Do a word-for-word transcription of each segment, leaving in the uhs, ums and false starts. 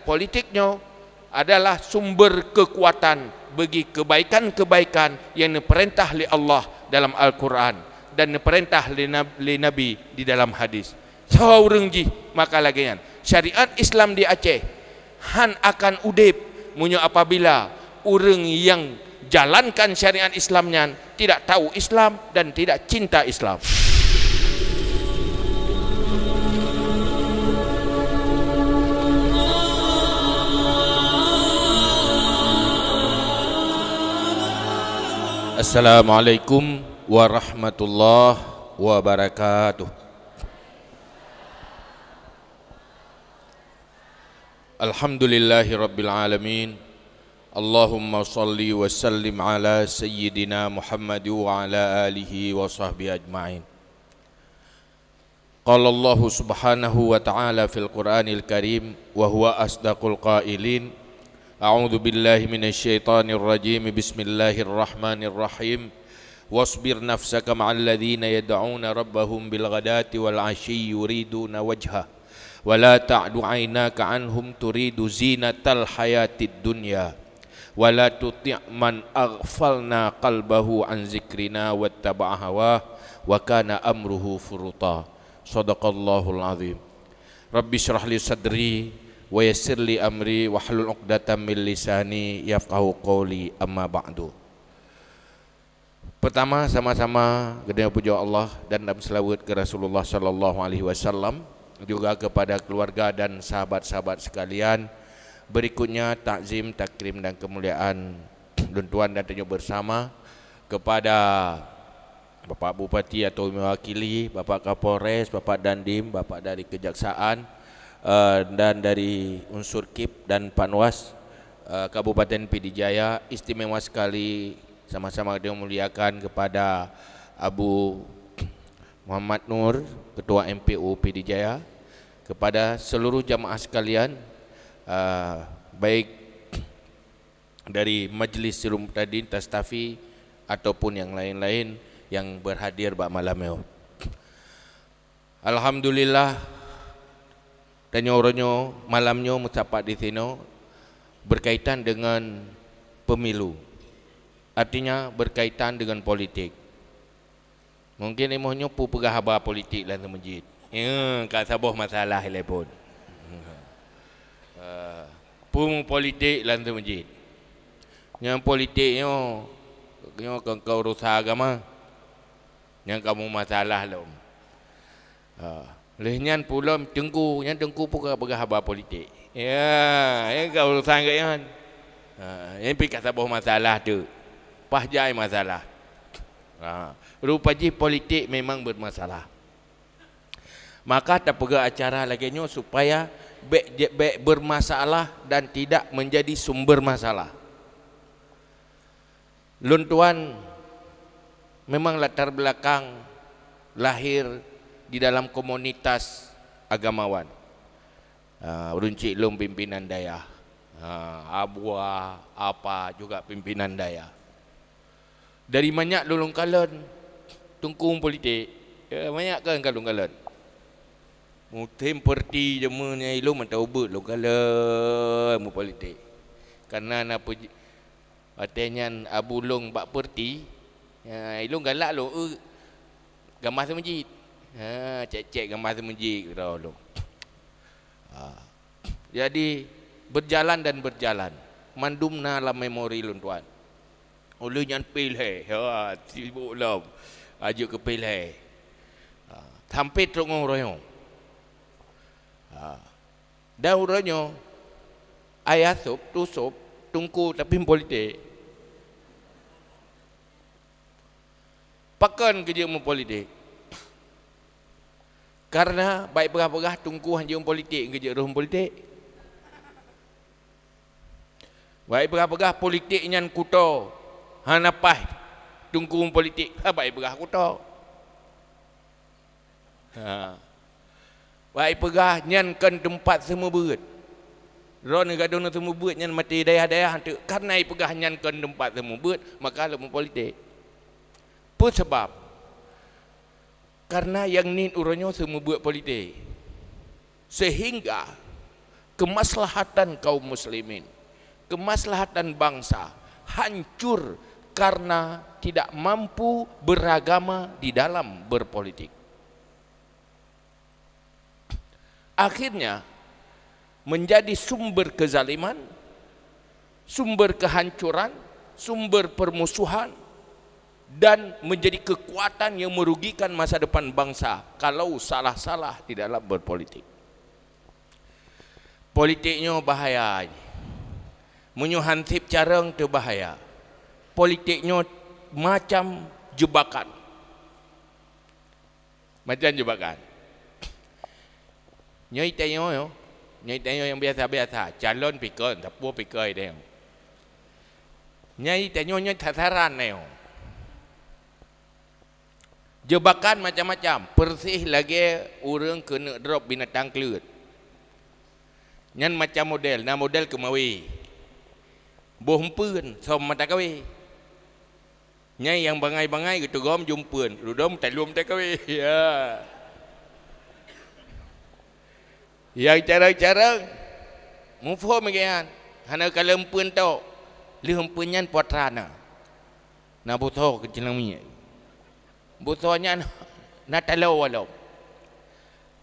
Politik nyoe adalah sumber keukuatan bagi keubaikan-keubaikan nyang neupeurintah lé Allah dalam Al-Qur'an dan neupeurintah lé Nab-, lé Nabi di dalam hadis. Saboh ureuëng jih maka lagée nyan. Syariat Islam di Aceh hán akan udeb meunyoe apabila ureuëng nyang jalankan syariat Islam nyan tidak tahu Islam dan tidak cinta Islam. Assalamualaikum warahmatullahi wabarakatuh. Alhamdulillahi rabbil alamin. Allahumma salli wa sallim ala sayyidina Muhammad wa ala alihi wa sahbihi ajma'in. Qala Allahu subhanahu wa ta'ala fil Qur'anil Karim wa huwa asdaqul qailin. A'udzu billahi minasy syaithanir rajim. Bismillahirrahmanirrahim. Wasbir nafsaka ma'al ladzina yad'una rabbahum bil ghadati wal 'ashyi yuriduna wajhah. Wa la ta'du 'ainaka 'anhum turidu zinatal hayatid dunya. Wa la tuti' man aghfalna qalbahu 'an dzikrina wattaba'a hawah wa kana amruhu furuta. Shadaqallahul 'azim. Rabbi shrah li sadri wa yassir li amri wahlul 'uqdatam min lisani yafqahu qawli, amma ba'du. Pertama, sama-sama geutanyoe pujoe Allah dan, dan seulaweuet keu Rasulullah sallallahu alaihi wasallam, juga kepada keluarga dan sahabat-sahabat sekalian. Berikutnya, takzim, takrim dan kemuliaan lôn tuan dan tanyoe bersama kepada Bapak Bupati atau mewakili, Bapak Kapolres, Bapak Dandim, Bapak dari Kejaksaan, eh, dan dari unsur kip dan Panwas, eh, Kabupaten Pidie Jaya, istimewa sekali sama-sama kita muliakan kepada Abu Muhammad Nur, Ketua M P U Pidie Jaya, kepada seluruh jamaah sekalian, eh, baik dari Majlis Sirum Tadin, Tastafi, ataupun yang lain-lain yang berhadir bak malam nyoe. Alhamdulillah, tanyoe uroe nyoe, malam nyoe meusapat di sinoe berkaitan dengan pemilu. Artinya, berkaitan dengan politik. Mungkin imoh nyoe peue peugah haba politik lam seumeujid. Ya, ka saboh masalah ilée phon. Eh, peue politik lam seumeujid. Nyang politik nyoe, nyoe kon, kon urusan agama. Nyang kamoe masalah lom. Ha, lheueh nyan pulom teungku, nyan teungku peugah, peugah haba politik. Ya, nyan ka urusan geuh nyan. Ha, nyan pi ka saboh masalah tu. Paih jai masalah. Ha, rupa jih politik memang bermasalah. Maka tapeugah acara lagée nyoe supaya bék, bék bermasalah dan tidak menjadi sumber masalah. Lôn tuan memang latar belakang lahir di dalam komunitas agamawan. Ah, ureuëng cit lôn pimpinan dayah. Ah, abuah, apa juga pimpinan dayah. Dari manyak lôn kalon teungku politik. Ya, manyak kan ka lôn kalon. Musim perti jameun nyan ilôn mantong ubeut lôn kalon mu politik. Karena na peuj-, Watée nyan abu lôn bak peureuti, ha, ilôn galak lôn eu gambar seumeujid. Ha, cék-cék gambar seumeujid keudroe lôn. Ha. Jadi, berjalan dan berjalan. Mandum na lam memori lôn tuan. Ulée nyan pih lhée, ha, sibuk lom. Ajeuk keu pih lhée. Ha, sampai trok ngon uroe nyoe. Ha. Dan uroe nyoe, ayah sôb, tu sôb, teungku tapi politik. Pakon keu jeuet meupolitik? Karena baik peugah-peugah teungku han jeuet meupolitik, keu jeuet roh meupolitik. Baik peugah-peugah politik nyan kuto, hana paih teungku meupolitik, ha, baik peugah kuto. Ha. Wai peugah nyan kon teumpat seumeubeuet. Droeneuh gadôh seumeubeuet nyan maté dayah-dayah teuk, kareuna ipeugah nyan kon teumpat seumeubeuet, maka lôn meupolitik. Peue sabab? Kareuna nyang niet uroe nyoe seumeubeuet politik. Seuhingga Kemaslahatan kaum muslimin, kemaslahatan bangsa hancur karena tidak mampu beragama di dalam berpolitik. Akhirnya menjadi sumber kezaliman, sumber kehancuran, sumber permusuhan, dan menjadi kekuatan yang merugikan masa depan bangsa kalau salah-salah di dalam berpolitik. Politik nyoe bahaya. Meunyoe hansip carông teuh bahaya. Politik nyoe macam jebakan. Macam jebakan. Nyoe tanyoe, nyoe tanyoe nyang biasa-biasa, calon pikon, sapeue pikon tanyoe. Nyoe tanyoe nyoe sasaran tanyoe. Jebakan macam-macam, persis lagée ureuëng keuneuk drop binatang kleuet. Nyan macam model, na model keumawe. Boh umpeuen, som mata kawé. Nyan nyang bangai-bangai geuteugom jumpeuen, ludom talom mata kawé. Ya. Nyang carông-carông, muphom geuyan, hana kalon umpeuen tok, lheueh umpeuen nyan putra na. Na butho keu ceulang minyeuk. Butho nyan na taloe lom.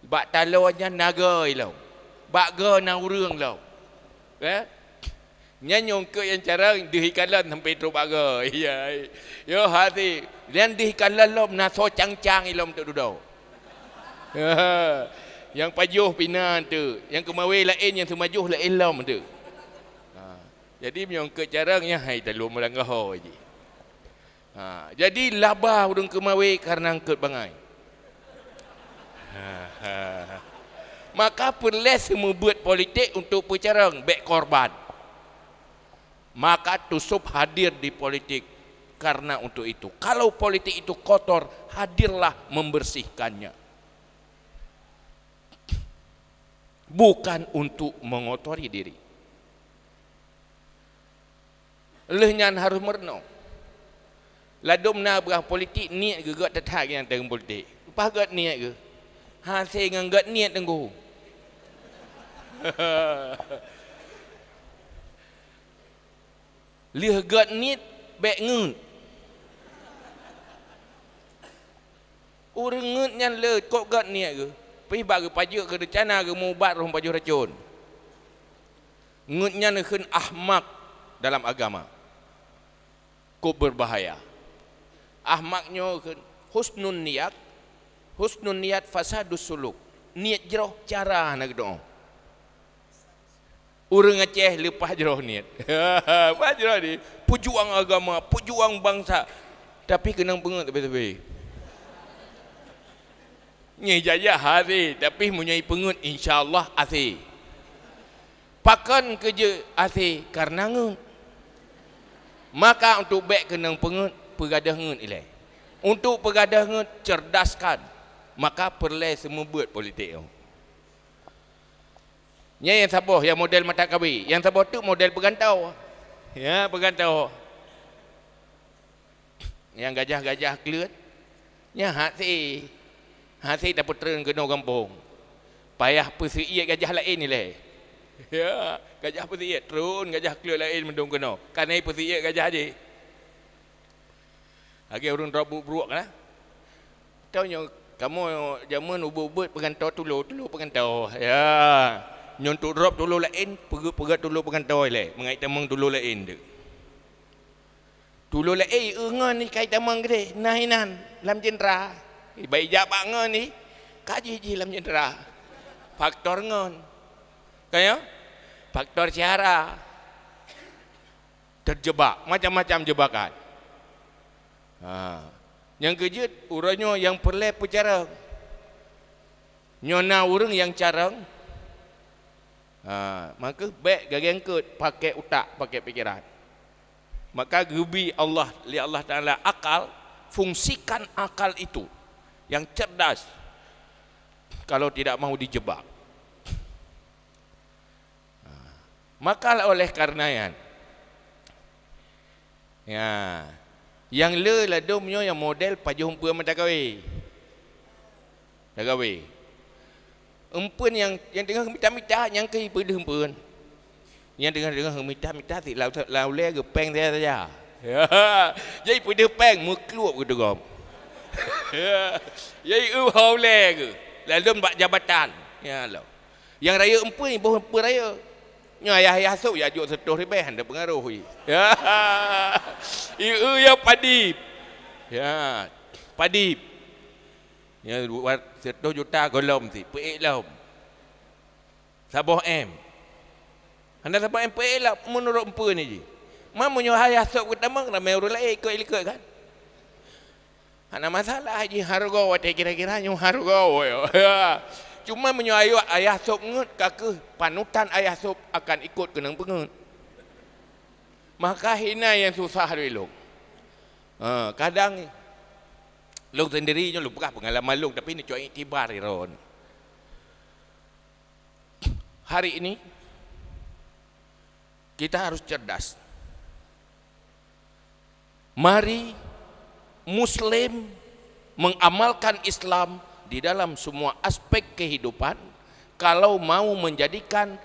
Bak taloe nyan na goe lom. Bak goe na ureuëng lom. Eh? Nyan nyang keu nyang carông deuh ikalon sampai trok bak goe. Ya. Yo hati. Nyan deuh ikalon lom na soe cang-cang ilom teuk dudoe. Ya. Nyang pajoh pih na teuk. Nyang keumawe laén nyang seumajoh laén lom teuk. Ha. Jadi meunyoe keu carông nyan hai talom meulanggaho jih. Ha, jadi laba ureuëng keumawe kareuna eungkôt bangai. Ha, ha. Maka peureulée seumeubeuet politik untuk peucarông bék korban. Maka Tusub hadir di politik karena untuk itu. Kalau politik itu kotor, hadirlah membersihkannya. Bukan untuk mengotori diri. Lheueh nyan harôh meurunoe. Ladôm na beuah politik niet geuh gét that-that nyang teurimong politik. Leupah gét niet geuh. Hasé ngon gét niet teungku. Lheueh gét niet bék ngeut. Ureuëng ngeut nyan le kok gét niet geuh. Pih bak geupajoh geuh reuncana geuh meuubat roh pajoh racon. Ngeut nyan kheun ahmak dalam agama. Kok berbahaya. Ahmak nyoe kheun husnun niat, husnun niat fasadus suluk. Niet jroh cara hana geudoe. Ureuëng Aceh leupah jroh niet. Leupah jroh niet. Peujuang agama, peujuang bangsa. Tapi keunong peungeut sabe-sabe. Nyoe jajah hasé, tapi meunyoe peungeut insya Allah hasé. Pakon keu jeuet hasé? Karena ngeut. Maka untuk bék keunong peungeut, peugadôh ngeut ilée. Untuk peugadôh ngeut, cerdaskan. Maka peureulée seumeubeuet politik nyoe. Nyan nyang saboh, nyang model mata kawé. Nyang saboh teuk model peugantoe. Ya, peugantoe. Nyang gajah-gajah kleuet, nyan hasé. Hasé tapeutreun keunoe gampông. Payah peuseuiet gajah laén ilée. Ya, gajah peuseuiet, treun gajah kleuet laén meudong keunoe. Ka na peuseuiet gajah jih. Lagée ureuëng drob bruek-bruek lah. Tau nyoe kamoe jameun ubeuet-ubeuet peugantoe tulo, tulo peugantoe. Ya. Nyoe untuk drob tulo laén, peugét-peugét tulo peugantoe ilée. Meungai tamong tulo laén teuk. Tulo laén, eh, ngon ikai tamong geude, nah inan lam jeuntra. Iba ijak bak ngon ni, ka jih-jih lam jeuntra. Faktor ngon. Ka ya? Faktor syara. Terjebak, macam-macam jebakan. Ha. Nyang keujeuet, uroe nyoe nyang peureulée peucarông. Nyoe na ureuëng nyang carông. Ha, maka bék gagée eungkôt, pakai utak, pakai pikiran. Maka geubri Allah, lé Allah Taala akal, fungsikan akal itu yang cerdas. Kalau tidak mau dijebak. Maka oleh karena nyan, ya, nyang le ladôm nyoe nyang model pajoh umpeu mata kawé. Mata kawé. Eumpeuen nyang, nyang teungoh mita-mita, nyang keu peudeuh eumpeuen. Nyang teungoh-teungoh mita-mita, si lau, lau lé geupéng saja-saja. Ya, jadi peudeuh péng, meukluek geuteugom. Ya, jadi eu hau lé geu. Lalom bak jabatan. Ya, lo. Nyang rayeuk eumpeuen, boh eumpeuen rayeuk. Nyoe ayah-ayah sôk ya jok seutoh ribèe, hana peungaroh, ih. Ya. Ieu ya padib. Ya. Padib. Ya, buat seutoh juta gohlom si, peuék lom. Saboh M. Hana saboh M peuék lom, meunurot eumpeuen jih. Ma meunyoe ayah sôk geutamong, ramé ureueng laén ikot-ikot kan? Hana masalah jih hareuga watèe kira-kira nyoe hareuga, ya. Cuma meunyoe ayah, ayah sôk ngeut ka keuh panutan ayah sôk akan ikot keunong peungeut. Maka hina nyang susah lé lôn. Ha, kadang lôn sendiri nyoe lôn peugah peungalaman lôn, tapi neucok iktibar droeneuh. Hari ini kita harus cerdas. Mari Muslim mengamalkan Islam di dalam semua aspek kehidupan kalau mau menjadikan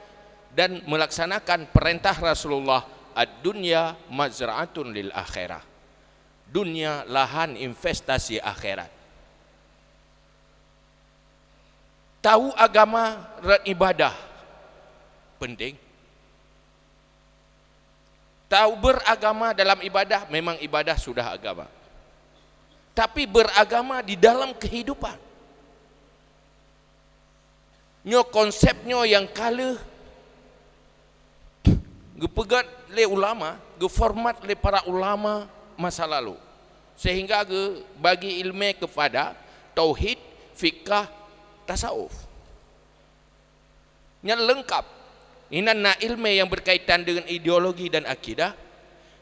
dan melaksanakan perintah Rasulullah, "Ad-dunya mazra'atun lil akhirah." Dunia lahan investasi akhirat. Tahu agama dan ibadah penting. Tahu beragama dalam ibadah, memang ibadah sudah agama. Tapi beragama di dalam kehidupan. Nyoe konsep nyoe nyang ka lheueh geupeugét lé ulama, geuformat lé para ulama masa lalu, sehingga geubagi ileumèe keupada tauhid, fikah, tasawuf. Nyan leungkap. Inan na ileumèe nyang berkaitan dengan ideologi dan akidah,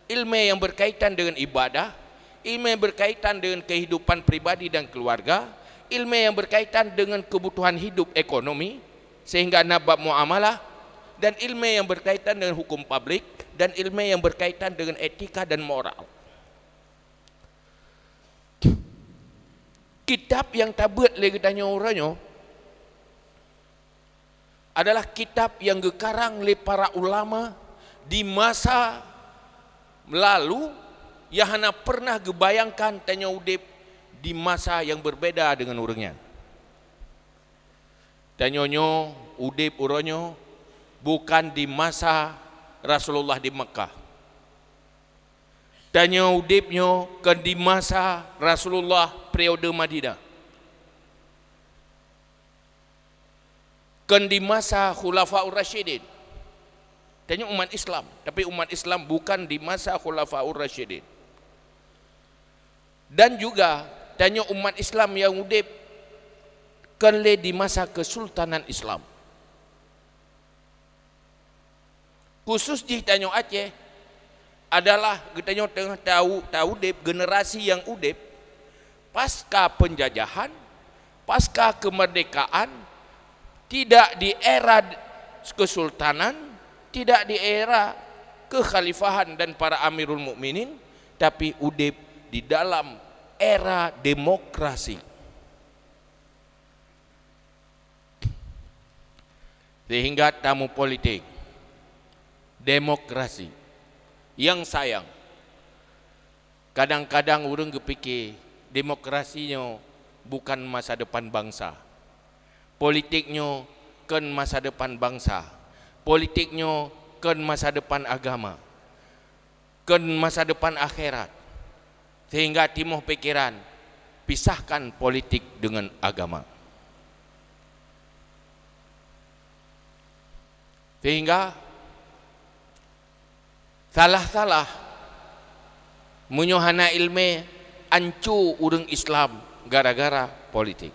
ileumèe nyang berkaitan dengan ibadah, ileumèe berkaitan dengan kehidupan pribadi dan keluarga, ileumèe nyang berkaitan dengan kebutuhan hidup ekonomi, sehingga na bab muamalah, dan ileumèe nyang berkaitan dengan hukum publik, dan ileumèe nyang berkaitan dengan etika dan moral. Kitab nyang tabeuet lé geutanyoe uroe nyoe adalah kitab nyang geukarang lé para ulama di masa lalu nyang hana pernah geubayangkan tanyoe udép di masa nyang berbeda dengan ureuëng nyan. Tanyoe nyoe udép uroe nyoe bukan di masa Rasulullah di Makkah. Tanyoe udép nyoe kon di masa Rasulullah periode Madinah. Kon di masa Khulafaur Rasyidin. Tanyoe umat Islam, tapi umat Islam bukan di masa Khulafaur Rasyidin. Dan juga tanyoe umat Islam nyang udép kon lé di masa Kesultanan Islam. Khusus jih tanyoe Aceh adalah geutanyoe teungoh tau, taudép, generasi nyang udép pasca penjajahan, pasca kemerdekaan, tidak di era kesultanan, tidak di era kekhalifahan dan para amirul mukminin, tapi udép di dalam era demokrasi. Sehingga tamu politik, demokrasi. Nyang sayang, kadang-kadang ureuëng geupike demokrasi nyoe bukan masa depan bangsa. Politik nyoe kon masa depan bangsa. Politik nyoe kon masa depan agama. Kon masa depan akhirat, sehingga timoh pikiran pisahkan politik dengan agama. Sehingga salah-salah meunyoe hana ileumèe anco ureuëng Islam gara-gara politik.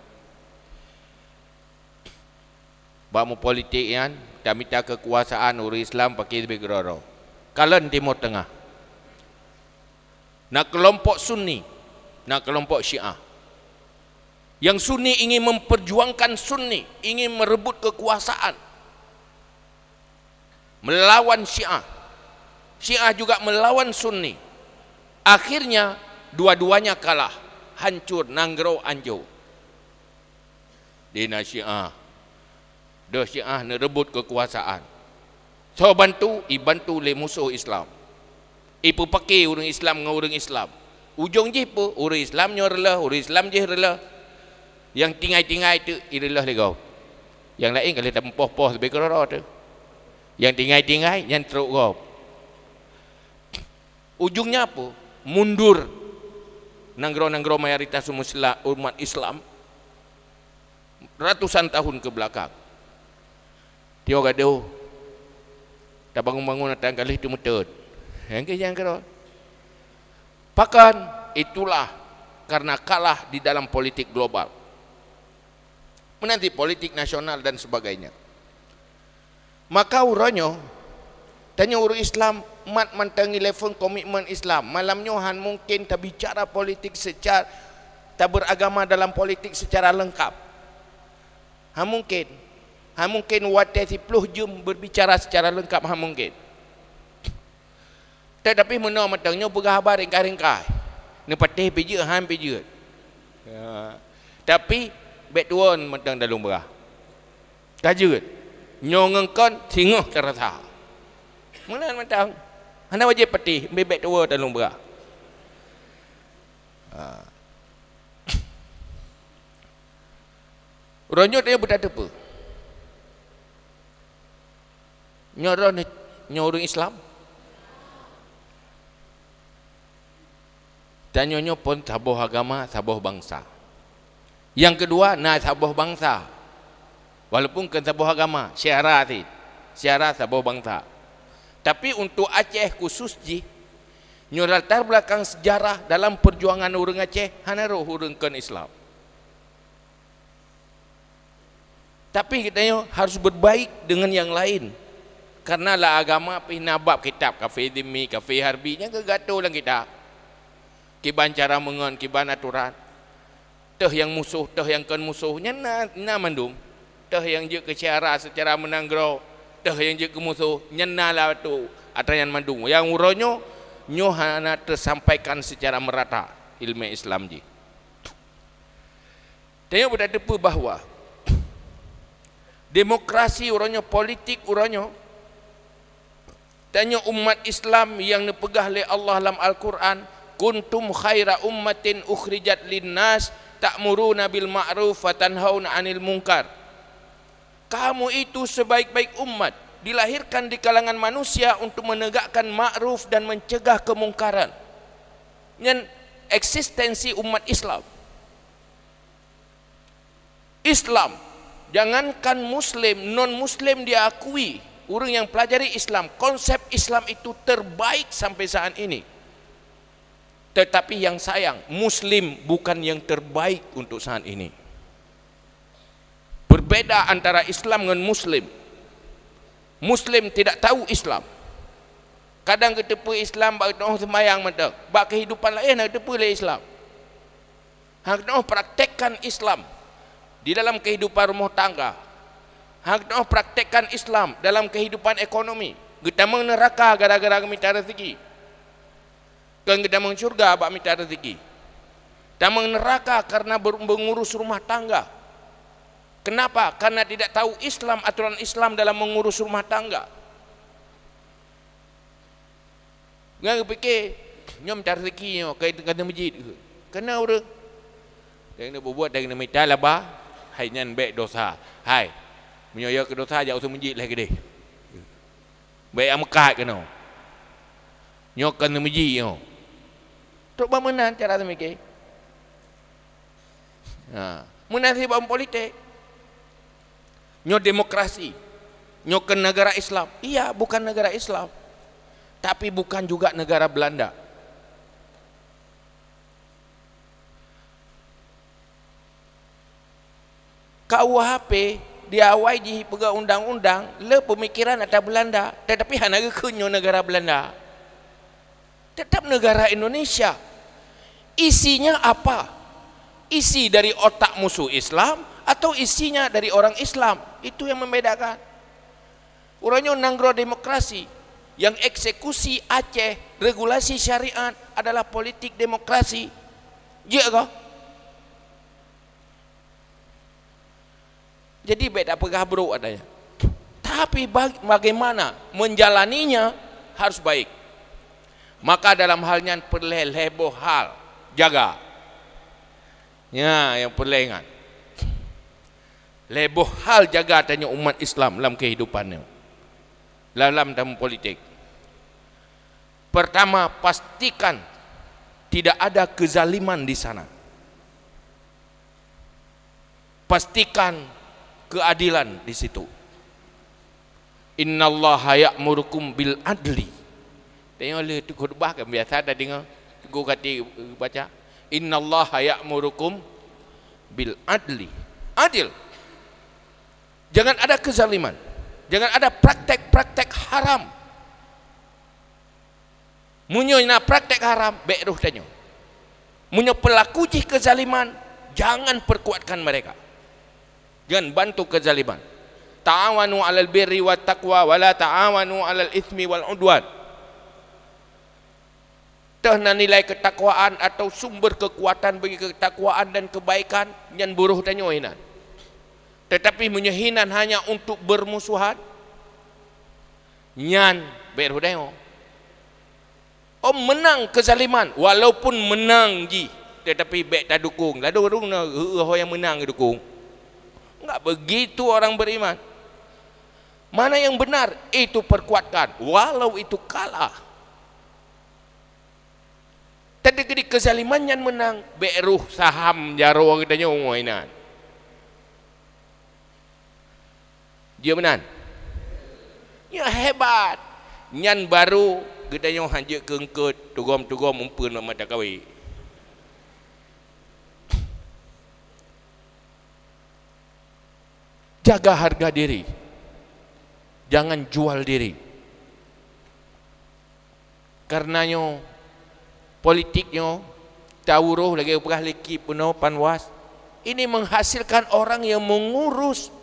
Bak mupolitik nyan, tamita keukuasaan ureuëng Islam pakri leubeh keudroe-droe. Kalon Timur Tengah. Na keulompok Sunni, na keulompok Syiah. Yang Sunni ingin memperjuangkan Sunni, ingin merebut kekuasaan melawan Syiah. Syiah juga melawan Sunni. Akhirnya dua-duanya kalah, hancur, nanggroe hancur. Di na Syiah, Deuh Syiah neureubot keukuasaan. Soe bantu? Ibantu lé musoh Islam. Ipeupaké ureuëng Islam ngon ureuëng Islam. Ujong jih peue? Ureuëng Islam nyoe reuloh, ureuëng Islam jih reuloh. Nyang tinggai-tinggai teuk ireuloh lé gob. Nyang laén ka lheueh tameupoh-poh leubeh keudroe-droe teuk. Nyang tinggai-tinggai nyan trok gob. Ujungnya apa? Mundur nanggroe-nanggroe mayoritas umat Isla-, umat Islam ratusan tahun ke belakang. Tio gadoh tabangun-bangun ata galeh teumeuteut. Nyang keu nyang keudroe. Pakon? Itulah karena kalah di dalam politik global. Meunanti politik nasional dan sebagainya. Maka uroe nyoe, tanyoe ureuëng Islam mat mantong level komitmen Islam. Malam nyoe han mungkin tabicara politik secara, taberagama dalam politik secara lengkap. Han mungkin. Han mungkin watée siploh jeuem berbicara secara lengkap, han mungkin. Tetapi meunoe mantong nyoe peugah haba ringkai-ringkai. Neupatéh pih jeuet, han pih jeuet. Ya. Tapi bék tuwö mantong dalam beurah. Ka jeuet. Nyoe ngon kon singoh tarasa. Meunan mantong. Hana wajéb patéh, bék-bék tuwö dalam beurah. Ha. Uroe nyoe tanyoe beutateupeue. Nyoe droeneuh nyoe ureuëng Islam. Tanyoe nyoe phon saboh agama, saboh bansa. Nyang keudua, na saboh bansa. Walaupun kon saboh agama, syedara cit. Syedara saboh bansa. Tapi untuk Aceh khusus jih, nyoe latar belakang sejarah dalam perjuangan ureuëng Aceh hana rhoh ureuëng kon Islam. Tapi geutanyoe harus berbaik dengan nyang laén. Karena lam agama pih na bab kitab kafé zimmi, kafé harbi, nyang geugato lam kitab. Kiban cara meungon, kiban atoran. Teuh nyang musoh, teuh nyang kon musoh, nyan na, na mandum. Teuh nyang jeuet keu syedara seucara meunanggroe, teuh nyang jeuet keu musoh, nyan na latu atra nyan mandum. Nyang uroe nyoe, nyoe hana teusampaikan seucara meurata ileumé Islam jih. Tanyoe beutateupeue bahwa demokrasi uroe nyoe, politik uroe nyoe, tanyoe umat Islam nyang neupeugah lé Allah lam Al-Quran, "Kuntum khaira ummatin ukhrijat linnas, ta'muruna bil ma'ruf wa tanhauna 'anil munkar." Kamu itu sebaik-baik umat, dilahirkan di kalangan manusia untuk menegakkan ma'ruf dan mencegah kemungkaran. Nyan eksistensi umat Islam. Islam, jangankan Muslim, non-Muslim diakui. Ureuëng nyang pelajari Islam, konsep Islam itu terbaik sampai saat ini. Tetapi yang sayang, Muslim bukan yang terbaik untuk saat ini. Berbeda antara Islam ngon Muslim. Muslim tidak tahu Islam. Kadang geuteupeue Islam bak geutanyoe seumayang mantong, bak kehidupan laén hana geuteupeue lé Islam. Hana geutanyoe praktekkan Islam di dalam kehidupan rumah tangga. Hana geutanyoe praktekkan Islam dalam kehidupan ekonomi. Geutamong neuraka gara-gara geumita rezeki. Kon geutamong syurga bak mita rezeki. Tamong neuraka karena ber-, mengurus rumah tangga. Kenapa? Karena tidak tahu Islam, aturan Islam dalam mengurus rumah tangga. Ngon geupike, nyoe mita rezeki nyoe, ka, ka teumeujiet. Kana ureuëng? Nyang neububuet dan neumita laba, hai nyan bék dosa. Hai, meunyoe ya keu dosa, jak u teumeujiet lé keudeh. Bék jak meukat keunoe. Nyoe kon teumeujiet nyoe. Trok bak meunan cara teumike. Ha, meunan sibak politik. Nyoe demokrasi. Nyoe kon negara Islam. Iya, bukan negara Islam. Tapi bukan juga negara Belanda. K U H P di awai jih peugah undang-undang le pemikiran ata Belanda, tetapi hana geukheun nyoe negara Belanda. Tetap negara Indonesia. Isinya apa? Isi dari otak musuh Islam atau isinya dari orang Islam? Itu yang membedakan. Uroe nyoe nanggroe demokrasi, nyang eksekusi Aceh, regulasi syariat adalah politik demokrasi. Jeuet kah? Jadi, bèk tapeugah brôk katanya. Tapi bag-, bagaimana menjalaninya harus baik. Maka dalam hal nyan peureulèe lhèe boh hal jaga. Nyan nyang peureulèe ingat. Lhèe boh hal jaga tanyoe umat Islam lam keuhidupan nyoe. Lam, lam dalam politik. Pertama, pastikan tidak ada kezaliman di sana. Pastikan keadilan di situ. "Innallaha ya'murukum bil adli." Tengok le tu khutbah kan biasa dah dengar. Teungku Khatik baca, "Innallaha ya'murukum bil adli." Adil. Jangan ada kezaliman. Jangan ada praktek-praktek haram. Meunyoe na praktek haram, bèk rôh tanyoe. Meunyoe pelaku jih kezaliman, jangan perkuatkan mereka. Jangan bantu kezaliman. "Ta'awanu 'alal birri wat taqwa, wa la ta'awanu 'alal itsmi wal 'udwan." Toh na nilai ketakwaan atau sumber kekuatan bagi ketakwaan dan kebaikan, nyan beu rôh tanyoe hinan. Tetapi meunyoe hinan hanya untuk bermusuhan, nyan bèk rôh tanyoe. Oh, menang kezaliman, walaupun menang jih, tetapi bèk tadukung. Ladôm ureueng na, eu, ho nyang menang geudukung. Enggak begitu orang beriman. Mana yang benar, itu perkuatkan, walau itu kalah. Teudeungoe kezaliman nyan menang, bèk rôh saham jaroe geutanyoe inan. Jeuet meunan? Nyan hebat. Nyan barô geutanyoe han jeuet keu eungkôt, tugom-tugom umpeuen mata kawé. Jaga harga diri. Jangan jual diri. Kareuna nyoe, politik nyoe, tawuroh lagèe peugah likit peunoh panwas, ini menghasilkan orang yang mengurus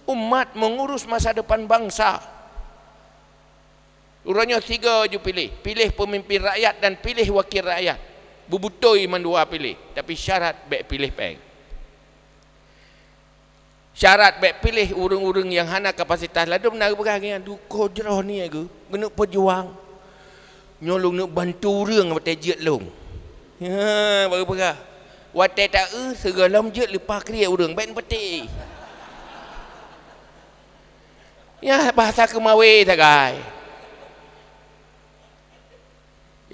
umat, mengurus masa depan bangsa. Uroe nyoe sigoe ju piléh, piléh peumimpin rakyat dan piléh wakil rakyat. Beubeutôi mandua piléh, tapi syarat bèk piléh péng. Syarat bèk piléh ureueng-ureueng nyang hana kapasitas. Ladôm na geupeugah nyan, "Dukoh jroh ni geu, geuneuk peujuang. Nyoe lôn neuk bantu ureueng watèe jeuet lôn." Ha, baru peugah. Watèe ta-eu, sigohlom jeuet leupah kriet ureueng, bèk neupatéh. Nyan bahasa keumawé sagai.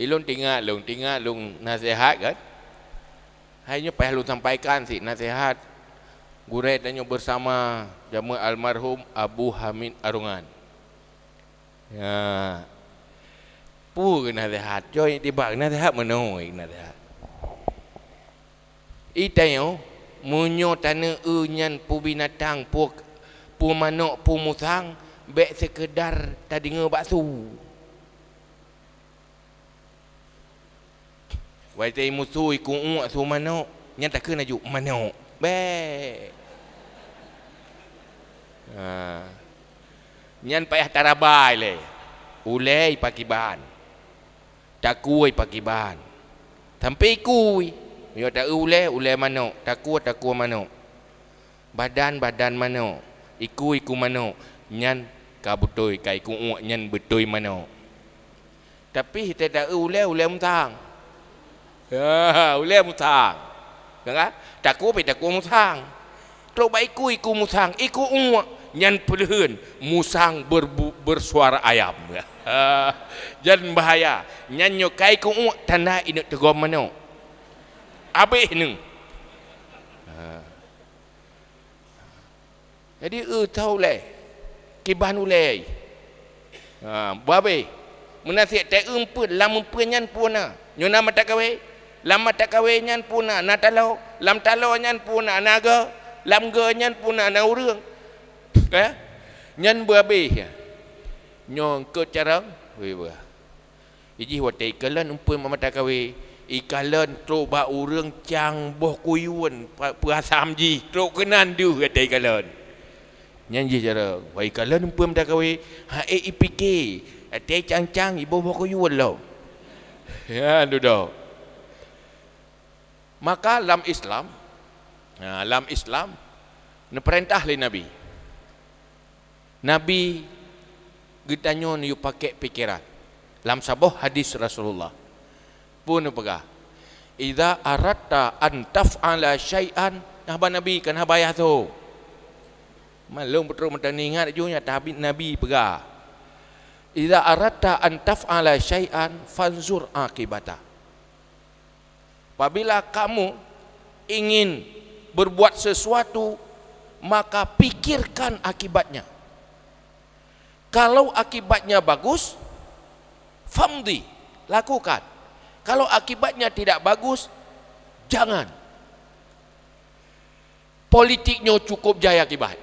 Ilôn tingat lôn, tingat lôn naseuhat kan. Hai nyoe payah lôn sampaikan sit naseuhat gurèe tanyoe beusama jameun almarhum Abu Hamid Arungan. Ya. Peue naseuhat? Coy tiba naseuhat meunoe naseuhat. I tanyoe, meunyoe taneuk eu nyan peue binatang, peue, peue manok, peue musang, bèk seukeudar tadeungoe bak su. Watèe musoh ikuek su manok, nyan takheun laju, "Manok." Bèk. Ha. Nyan payah tarabai lé. Ulèe ipakiban. Takue ipakiban. Sampoe ikue. Meunyoe ta-eu ulèe, ulèe manok. Takue, takue manok. Badan, badan manok. Ikue, ikue manok. Nyan ka beutôi, ka ikue uek nyan beutôi manok. Tapi watèe ta-eu ulèe, ulèe musang. Ya, ulèe musang. Kan? Takue pih takue musang. Trok bak ikue, ikue musang, ikue uek, nyan peuleuheuen musang berbu-, bersuara ayam. Nyan bahaya. Nyan nyoe ka ikue uek, tanda ineuk teugom manok. Abéh neuh. Ha. Jadi, eu, tho ulèe. Kiban ulèe. Ha, babeh. Meunan cit ta-eu eumpeuen, lam eumpeuen nyan peue na. Nyoe na mata kawé. Lam mata kawé nyan peue na, na taloe. Lam taloe nyan peue na, na goe. Lam goe nyan peue na, na ureueng. Eh? Nyan beuabéh. Nyoe eungkôt carông. Wéh, beuh. Ijih watèe ikalon eumpeuen bak mata kawé, ikalon trok bak ureueng cang boh kuyueng pa-, peusam jih, trok keunan deuh watèe ikalon. Nyan jih carông, watèe ikalon eumpeuen mata kawé, han ék ipike, watèe cang-cang iboh boh kuyueng lom. Ya, dudoe. Maka lam Islam, ha, lam Islam, Neupeurintah lé Nabi. Nabi geutanyoe neuyue pakèk pikeran. Lam saboh hadis Rasulullah, peue neupeugah, "Idza aradta an taf'ala syai'an," nyan haba Nabi, kon haba yah tho. Malom peutrok meuteungoh ingat ju nyan, tapi Nabi peugah, "Idza aradta an taf'ala syai'an fanzur aqibata." Apabila kamu ingin berbuat sesuatu, maka pikirkan akibatnya. Kalau akibatnya bagus, famdi, lakukan. Kalau akibatnya tidak bagus, jangan. Politik nyoe cukup jai akibat.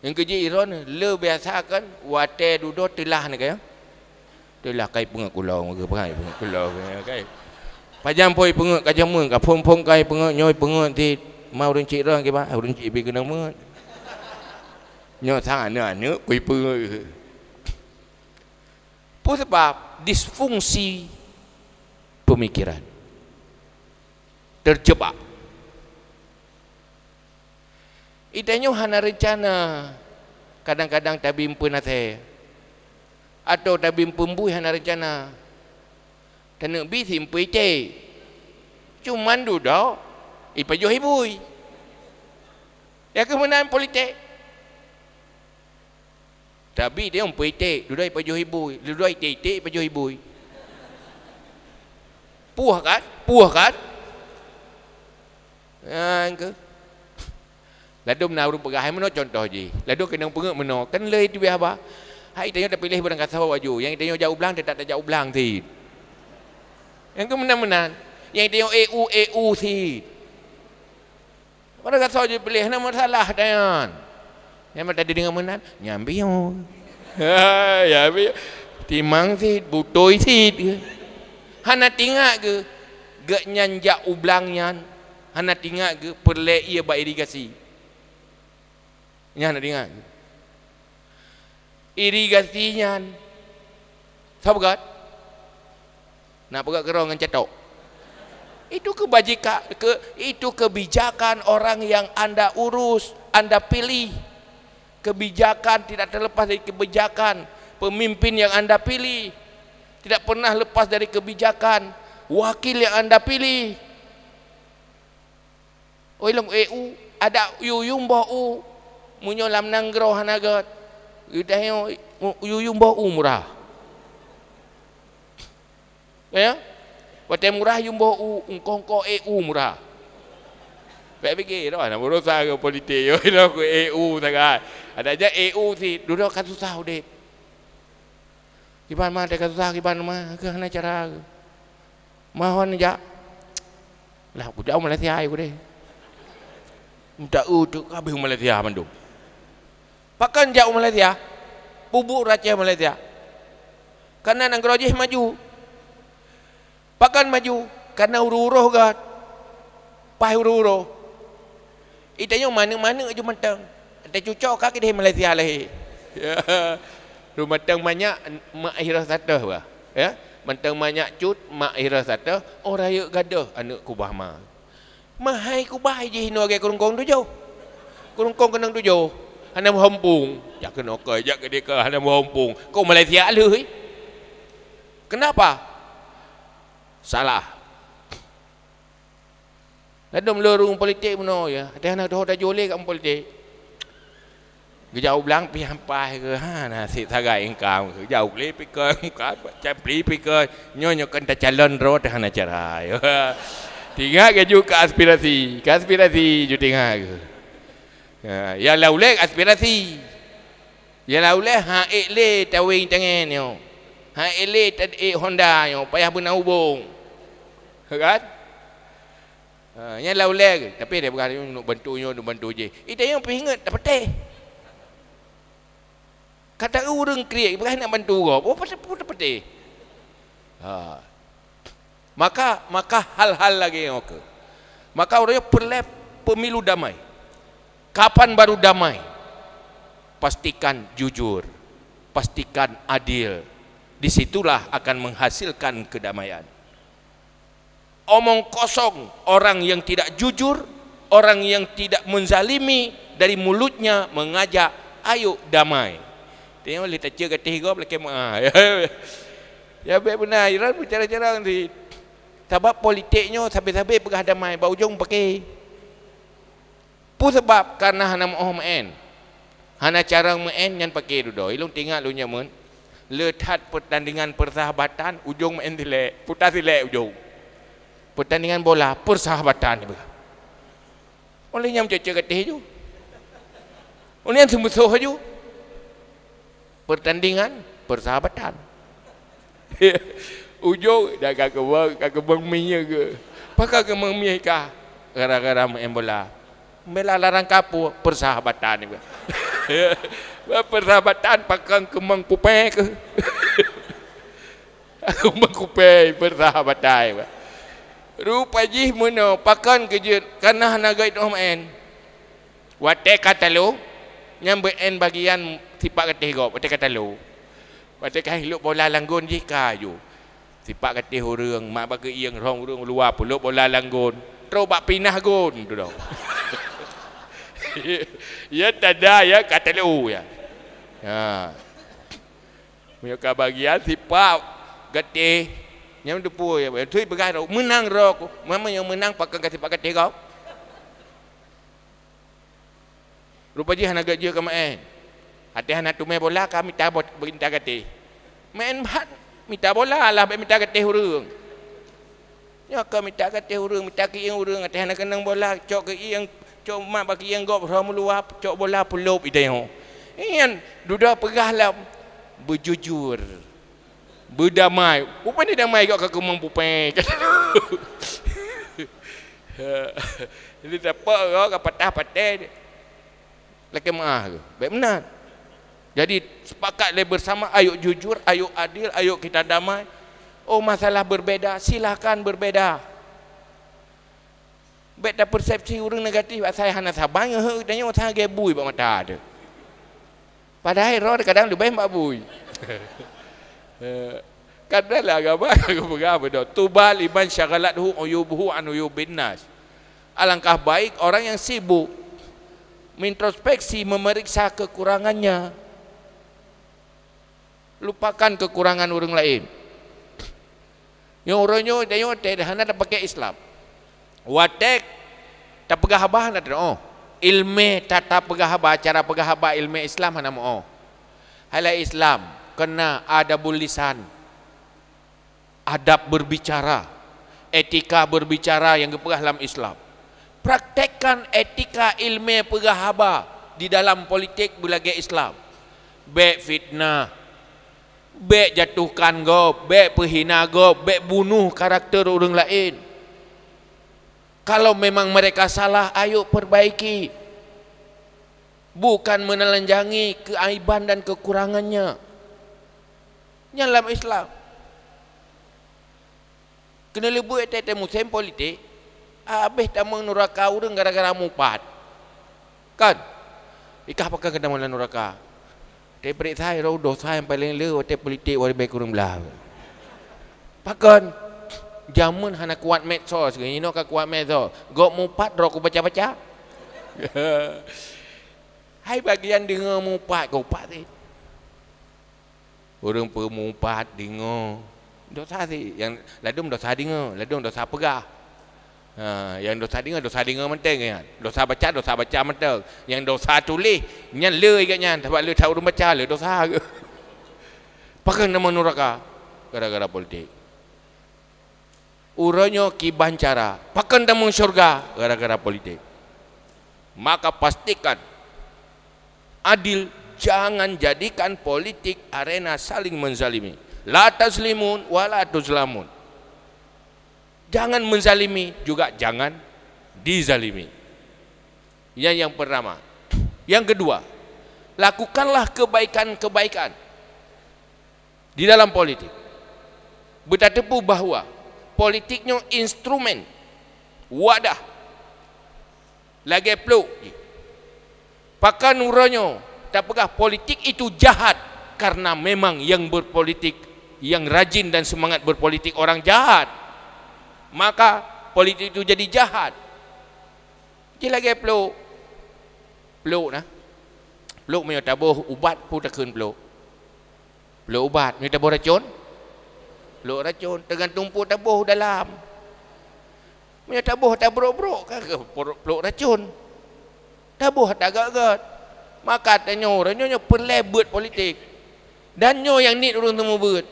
Nyang keujih droeneuh, le biasa kan, watèe dudoe teulah nyan, kan? Teulah, kai peungeuet kulo, kai peungeuet kulo, kai. Pajan poi peungeuet ka jameun, ka phon-phon kai peungeuet, nyoe peungeuet ti, ma ureueng chik droe kiban, ureueng chik pih keunong meungeut. Nyoe sang aneuk-aneuk kui peungeuet. Peue sabab? Disfungsi pemikiran. Terjebak. Geutanyoe hana reuncana, kadang-kadang tabim peunasèe, atau tabim peumbui hana reuncana. Taneuk bi simpui cit. Cuman dudoe ipajoh ibui. Ya keuh meunan politik. Tapi dia umpui iték, dudoe ipajoh ibui, dudoe iték-iték ipajoh ibui. Puih kan? Puih kan? Nyan keuh. Ladôm na ureueng peugah, hai meunoe contoh jih. Ladôm keunong peungeuet meunoe, kan le teubiet haba. Hai tanyoe tapiléh barangkasoe aju, nyang tanyoe jak u blang, teutap tajak u blang cit. Nyang keuh meunan-meunan. Nyang tanyoe eu, eu cit. Padahai gasoe jipiléh, hana masalah tanyan. Nyang mata dideungoe meunan, nyang biôh. Ha, ya, biôh. Timang cit, butôi cit. Hana tingat geuh, geuhnyan jak u blang nyan, hana tingat geuh peureulèe ié bak irigasi. Nyan hana tingat geuh. Irigasi nyan. Soe peugah? Nak peugah keudroe ngon catok. Itu kebajika-, ke-, itu kebijakan orang yang Anda urus, Anda pilih. Kebijakan tidak terlepas dari kebijakan pemimpin yang Anda pilih. Tidak pernah lepas dari kebijakan wakil yang Anda pilih. Oi, lôn eu, adak yue-yue mboh u. Meunyoe lam nanggroe hana gèt, geutanyoe yue-yue mboh u murah. Ya? Watèe murah yue mboh u, eungkôt-eungkôt eu murah. Bèk pike, hana beurasa keu politik, yo, ku eu sagai. Adak jak eu cit, dudoe ka susah udép. Kiban ma teuka susah, kiban ma keuh hana cara. Mahon jak. Lah, kujak u Malaysia ai kudeh. Minta eu teuk habéh u Malaysia mandum. Pakon jak u Malaysia? Peubuet racah Malaysia. Karena nanggroe jih maju. Pakon maju? Karena uroe-uroe gèt. Paih uroe-uroe. Geutanyoe manèk-manèk aju mantong. Teucucok ka keudeh Malaysia lahé. Ya. Rumatang manyak mak hirah satoh bah. Ya. Mantong manyak cut mak hirah satoh, oh rayeuk gadoh aneuk kubah ma. Mahai kubah jih inoe lagèe keurungkong tujoh. Keurungkong keunong tujoh. Hana meuhompung. Jak keunoe keu, jak keudeh keu, hana meuhompung. Kok Malaysia lheueh? Kenapa? Salah. Ladôm lôn ureueng politik bunoe, ya. Teuh hana teuh tajak lé lam politik. Geujak u blang pih ampai keu, ha, na sit sagai income keu. Geujak u glé pih keu, muka cam pli pih keu. Nyoe, nyoe kan tacalon droe teuh hana cara. Tingat keu ju keu aspirasi, keu aspirasi ju tingat keu. Ya, ya lam ulèe aspirasi. Ya lam ulèe han ék lé taweng tangen nyoe. Han ék lé taék Honda nyoe, payah beuna ubông. Kan? Ha, nyan lam ulèe, tapi dia peugah, "Nyoe bantu nyoe, bantu jih." Ita nyoe peuingat, tapatéh. Kata ureueng kriek, peugah nak bantu gob, oh, pate-, pate-, patéh. Ha. Maka, maka hal-hal lagèe nyoe keuh. Maka ureueng nyoe peureulèe pemilu damai. Kapan baru damai? Pastikan jujur, pastikan adil. Di situlah akan menghasilkan kedamaian. Omong kosong orang yang tidak jujur Orang yang tidak menzalimi dari mulutnya mengajak, "Ayo damai." Tengok lé taceuk gatéh gob lakée meu'ah. Ya, bék beuna Iran bicara-bicara nanti. Sabab politik nyoe sabe-sabe peugah damai, bak ujong paké. Peue sabab? Karena hana meu'oh meu'en. Hana carông meu'en nyan paké dudoe. Ilôn teuingat lôn jameun, le that pertandingan persahabatan, ujong meu'en silek, puta silek ujong. Pertandingan bola, persahabatan. Oleh nyan cocok gatéh ju. Oleh nyan seumusoh ju. Pertandingan persahabatan. Ujong dak ka keubang, ka keubang minyeuk ke. Pakon keubang minyeuk kah? Gara-gara main bola. Bela larang kapur, persahabatan. Persahabatan pakon keubang kupée ke. Keubang kupée, persahabatan. Rupa jih meunoe, pakon keujeuet, kana hana gét oh main. Watée ka talo, nyan beu-en bagian sipak gatéh gob, watée ka talo. Watée ka hilup bola langgon jih ka ju. Sipak gatéh ureuëng, mak bak keuieng rhong ureuëng luwa pulop bola langgon. Trok bak pinah gon tu dong. Ya tada ya ka talo ya. Ha. Meunyoe ka bagian sipak gatéh, nyan deupue ya. Tui peugah meunang roh ku. Meunang pakon ka sipak gatéh gob. Rupa jih hana gét jeuet keu maén. Até hana teumé bola ka mita bot-, mita gatéh. Maén that mita bola lah bék mita gatéh ureuëng. Nyoe ka mita gatéh ureuëng, mita keuieng ureuëng, até hana keunong bola, cok keuieng, cok mak bak keuieng gob rhom luwa, cok bola peulop idéh nyoe. Nyan dudoe peugah lom beujujur. Beudamai. Upah ni damai kok ka keumong pupée. Jadi dapat orang ka patah patai. Lakée meu'ah ke? Bék meunan. Jadi sepakat lé bersama, ayok jujur, ayok adil, ayok kita damai. Oh, masalah berbeda, silakan berbeda. Bék tapersepsi ureuëng negatif, asai hana saban nyoe, tanyoe sagai bui bak mata teuh. Padahai roh kadang leubeh bak bui. Kadang lah agama geupeugah beudôh, "Tuba liman syaghalathu uyubuhu an uyubin nas." Alangkah baik orang yang sibuk mengintrospeksi, memeriksa kekurangannya. Lupakan kekurangan ureuëng laén. Nyang uroe nyoe tanyoe teuh hana tapaké Islam. Watée tapeugah haba hana teuh, oh, ilmé tata peugah haba, cara peugah haba ilmé Islam hana meu-oh. Hai Islam, kena adabul lisan. Adab berbicara, etika berbicara yang geupeugah lam Islam. Praktekkan etika ilmé peugah haba di dalam politik beulagée Islam. Bék fitnah, bék jatuhkan gob, bék peuhina gob, bék bunoh karakter ureuëng laén. Kalau memang mereka salah, ayo perbaiki. Bukan menelanjangi keaiban dan kekurangannya. Nyan lam Islam. Keuneulheueh buet teuh musém politik, habéh tamong nuraka ureuëng gara-gara mupat. Kan? Ikah pakon keutamong lam nuraka. Teupeuriksa roh dosa nyang paleng le watée politik watée bék kureueng blah. Pakon? Jameun hana kuat medsos, inoe ka kuat medsos. Gob mupat droe kubaca-baca. Hai bagian deungoe mupat, kupat sih. Ureuëng peumupat deungoe. Dosa sih, nyang ladum dosa deungoe, ladum dosa peugah. Ha, nyang dosa deungoe, dosa deungoe mantong nyan. Dosa baca, dosa baca mantong. Nyang dosa tuléh, nyan le gét nyan, sabab le that ureuëng baca, le dosa gét. Pakon tamong nuraka? Gara-gara politik. Uroe nyoe kiban cara, pakon tamong syurga? Gara-gara politik. Maka pastikan adil, jangan jadikan politik arena saling menzalimi. La tazlimun wa la tuzlamun. Jangan menzalimi, juga jangan dizalimi. Yang, yang pertama. Yang kedua, lakukanlah kebaikan-kebaikan di dalam politik. Beutateupeue bahwa politik nyoe instrumen, wadah, lagée pluek jih. Pakon uroe nyoe tapeugah politik itu jahat? Karena memang yang berpolitik, yang rajin dan semangat berpolitik orang jahat. Maka politik itu jadi jahat. Lagèe pluek. Pluek na. Pluek meunyoe taboh ubat peue takheun pluek. Pluek ubat, meunyoe taboh racôn. Pluek racôn, teugantung peue taboh dalam. Meunyoe taboh tabrok-brok, ka pluek racôn. Taboh tagak-gak. Maka tanyoe, uroe nyoe peureulèe beuet politik. Dan nyoe nyang niet ureueng seumeubeuet.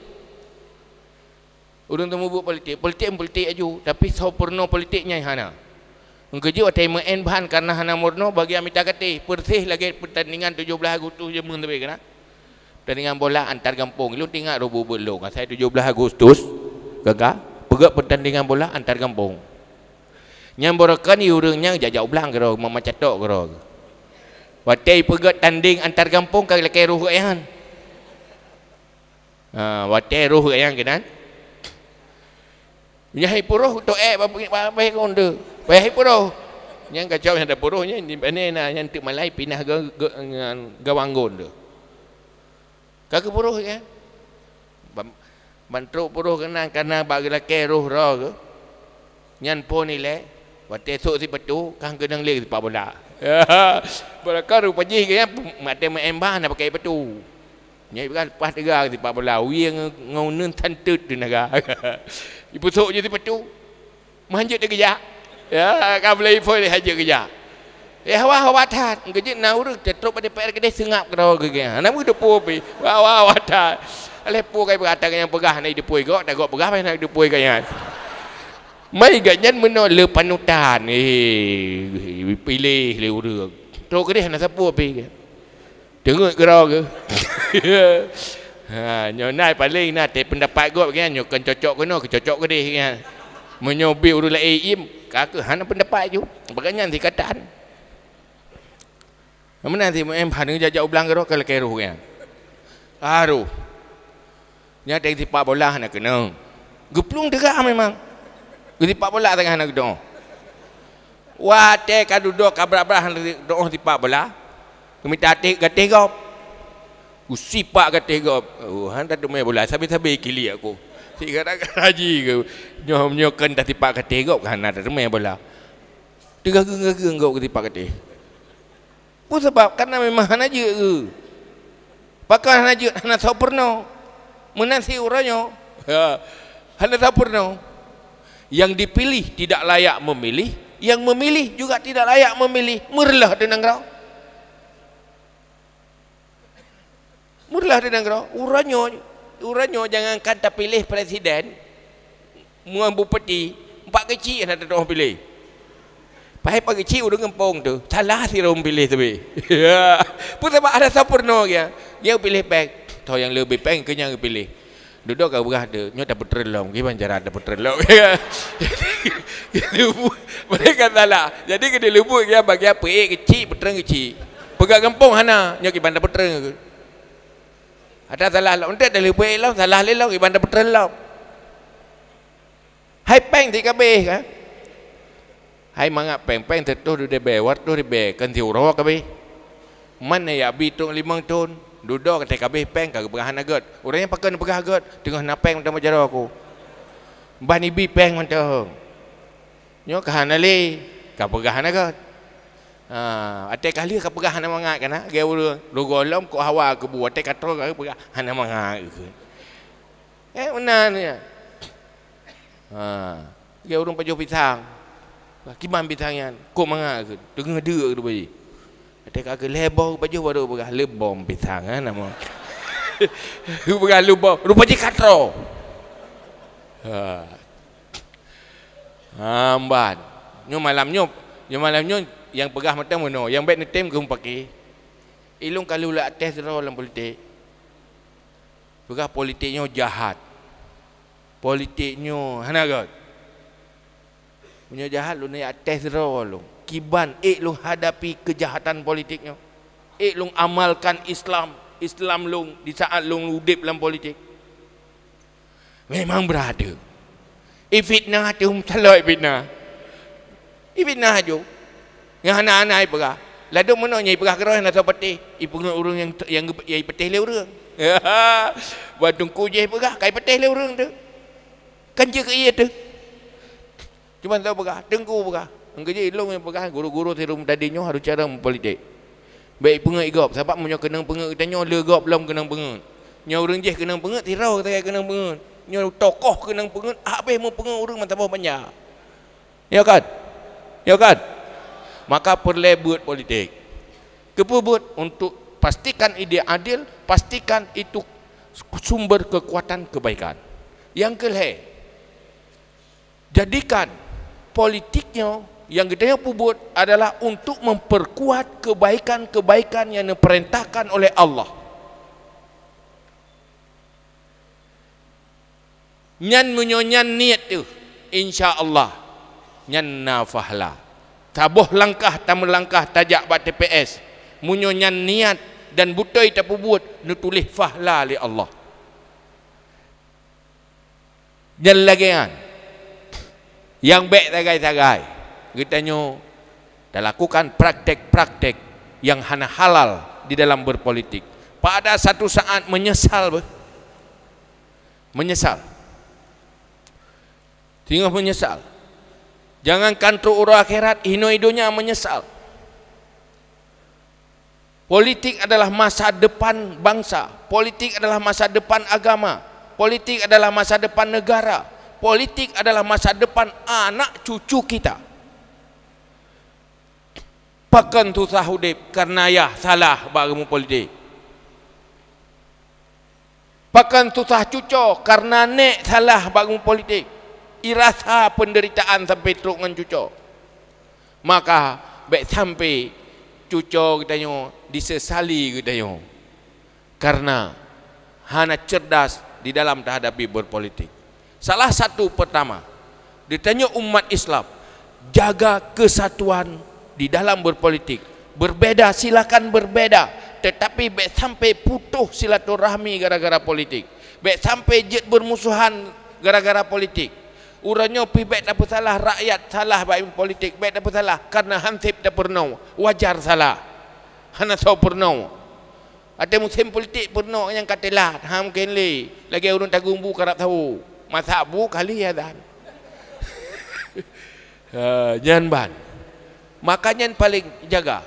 Ureueng seumeubeuet politik, politik, politik aju, tapi soe peurunoe politik nyan hana. Engkeuh jeuet watèe meu'en ban kareuna hana meurunoe, bagian mita katé, peureuseh lagèe peutandingan tujoh blaih Agustus jameun sabe keunan. Peutandingan bola antar gampông. Lôn teuingat roh buet-buet lôn, asai tujoh blaih Agustus, gaga, peugöt peutandingan bola antar gampông. Nyan baroekon ureueng nyan jak-jak u blang keudroe, meucatok keudroe. Watèe peugöt tanding antar gampông ka lakèe roh geuh nyan. Ha, watèe roh geuh nyan keunan. Nyan hai puroh to ék babah kon deuh. Payah hai puroh. Nyan kacau nyan dah puroh nyan, di pane na nyan teuk malai pinah ga-, ga-, ngan gawang kon deuh. Ka keupuroh nyan. Ban, ban trok puroh keunan kareuna bak geulakèe roh droe geuh. Nyan phon ilèe, watèe sôk sipatu, kan keunong lé sipak bola. Bola ka rupa jih geuh nyan, watèe meu'en ban na pakai patu. Nyan ipeugah leupah teuga sipak bola, wie ngon, ngon uneun santeut teunaga. Ipeusôk jih sipatu. Meuhanjeuet teugeujak. Ya, ka beulai phon lé hanjeuet geujak. Eh, hawa-hawa that. Geujeuet na ureueng teutrok bak D P R keudeh seungab keudroe geuh. Hana meuteupue pih. Hawa-hawa that. Alah peue kai peugah, ata nyang peugah na idupue gok, ata gok peugah na idupue gobnyan. Mai gobnyan meunoe le panutan. Eh, piléh lé ureueng. Trok keudeh hana sapeue pih. Teungeut keudroe geuh. Ha, nyoe na paléng na teuh peundapat gob nyan, nyoe kon cocok keunoe, keu cocok keudeh nyan. Meunyoe bit ureueng laén iem, ka keuh hana peundapat ju. Bak nyan sikatan. Meunan si meu'en ban jak-jak u blang keudroe ka lakèe roh nyan. Aduh. Nyan teuh sipak bola hana keunong. Geuplueng teuga memang. Geusipak bola teuga hana geudoh. Watèe ka dudoe ka brat-brat hana doh sipak bola. Geumita até gatéh gob. Geusipak gatéh gob. Oh, hana teumé bola. Sabe-sabe kiliek ku. Sigara-gara ji ke. Nyoe, nyoe kon tasipak gatéh gob ka hana teumé bola. Teugageueng-gageueng gob geusipak gatéh. Peue sabab? Karena memang hana jeuet geuh. Pakon hana jeuet? Hana soe peurunoe. Meunan si uroe nyoe. Ha. Hana soe peurunoe. Yang dipilih tidak layak memilih, yang memilih juga tidak layak memilih. Meureuloh di nanggroe. Meureuloh di nanggroe, uroe nyoe, uroe nyoe jangankan tapiléh presiden, ngon bupati, Pak Keuchik hana tatu'oh piléh. Padahai Pak Keuchik ureueng gampông teuh, salah sidroe piléh teuh. Peue sabab hana soe peurunoe geuh, geupiléh péng. Toh nyang leubeh péng keu nyang geupiléh. Dudoe ka peugah teuh, nyoe tapeutreun lom, kiban cara tapeutreun lom. Jadi, mereka salah. Jadi, keu dileubuet geuh bagian peuék keuchik, peutreun keuchik. Peugah gampông hana, nyoe kiban tapeutreun. Ada salah lom, enteuk dileubuet lom, salah lé lom, iban tapeutreun lom. Hai péng ti kabéh ka? Hai mangat péng-péng teutoh dudebée, wartoh ribée, kan siuroe kabéh. Man na yak bi trok limong thon, dudoe ka teuh kabéh péng ka geupeugah hana gét. Ureueng nyan pakon peugah gét, teungoh na péng mantong bak jaroe ku. Ban ibi péng mantong. Nyoe ka hana lé, ka peugah hana gét. Ha, watée ka lheueh ka peugah hana mangat kana, lagée ureuëng, rugoe lom kok hawa keubu, watée ka troh ka peugah hana mangat kheun. Eh, meunan nyan. Ha, lagée ureuëng pajoh pisang. Kiban pisang nyan, kok mangat kheun, teungoh deuk keubu jih. Watée ka keu lhée boh pajoh baru peugah lebom pisang, ha, nama. Peugah lebom, rupa jih ka troh. Ha. Ha, mban. Nyoe malam nyoe, nyoe malam nyoe nyang peugah mantong meunoe, nyang bék neutem keu meupaké. Ilong ka lheueh até sidroe lam politik. Peugah politik nyoe jahat. Politik nyoe hana gét. Meunyoe jahat lôn até sidroe lôn. Kiban ék lôn hadapi keujahatan politik nyoe. Ék lôn amalkan Islam, Islam lôn di saat lôn udeb lam politik. Memang brat teuh. Ifitnah teuh, meutalok ifitnah. Ifitnah aju. Nyang hana-hana ipeugah. Ladôm meunoe nyang ipeugah keudroe hana soe patéh. Ipeungeut ureuëng nyang, nyang, nyang ipatéh lé ureuëng. Ban teungku jih peugah, ka ipatéh lé ureuëng teuh. Kan jeuet keu ie teuh. Cuma soe peugah, teungku peugah. Nyang keujeuet ilôn nyang peugah guru-guru sirum tadi nyoe harus cara meupolitik. Bèk peungeut gob, sabab meunyoe keunong peungeut geutanyoe, le gob lom keunong peungeut. Nyoe ureueng jih keunong peungeut, sidroe sagai keunong peungeut. Nyoe tokoh keunong peungeut, habéh meupeungeut ureueng meusaboh banja. Ya kan? Ya kan? Maka peureulèe beuet politik. Keupeue beuet? Untuk pastikan idéh adil, pastikan itu sumber kekuatan kebaikan. Nyang keulhèe, jadikan politik nyoe nyang geutanyoe peubuet adalah untuk memperkuat kebaikan-kebaikan yang diperintahkan oleh Allah. Nyan meunyoe nyan niet teuh, insya Allah nyan na fahla. Saboh langkah tameulangkah tajak bak T P S, meunyoe nyan niet dan beutôi tapeubuet, neutuléh fahla lé Allah. Nyan lagèe nyan, nyang bèk sagai-sagai geutanyoe talakukan praktek-praktek nyang hana halal di dalam berpolitik. Pada satu saat menyesal beuh. Menyesal. Singoh menyesal. Jangankan trok uroe akhirat, inoe donya menyesal. Politik adalah masa depan bangsa. Politik adalah masa depan agama. Politik adalah masa depan negara. Politik adalah masa depan anak cucu kita. Pakon susah udép kareuna yah salah bak ilmu politik. Pakon susah cuco kareuna nèk salah bak ilmu politik. Irasa penderitaan sampai trok ngon cuco. Maka bèk sampai cuco geutanyoe disesali geutanyoe. Karena hana cerdas di dalam tahadapi berpolitik. Salah satu pertama, di tanyoe umat Islam, jaga kesatuan di dalam berpolitik. Berbeda, silakan berbeda, tetapi bèk sampai putoh silaturahmi gara-gara politik. Bèk sampai jeuet bermusuhan gara-gara politik. Uroe nyoe pih bèk tapeusalah rakyat salah bak politik, bèk tapeusalah karena hansép tapeurunoe, wajar salah. Hana soe peurunoe. Watèe musém politik peurunoe nyang ka teulat, ha mungken lé. Lagèe ureueng tagong bu karab sawo. Masak bu kali azan. Ha, nyan ban. Maka nyan paleng jaga.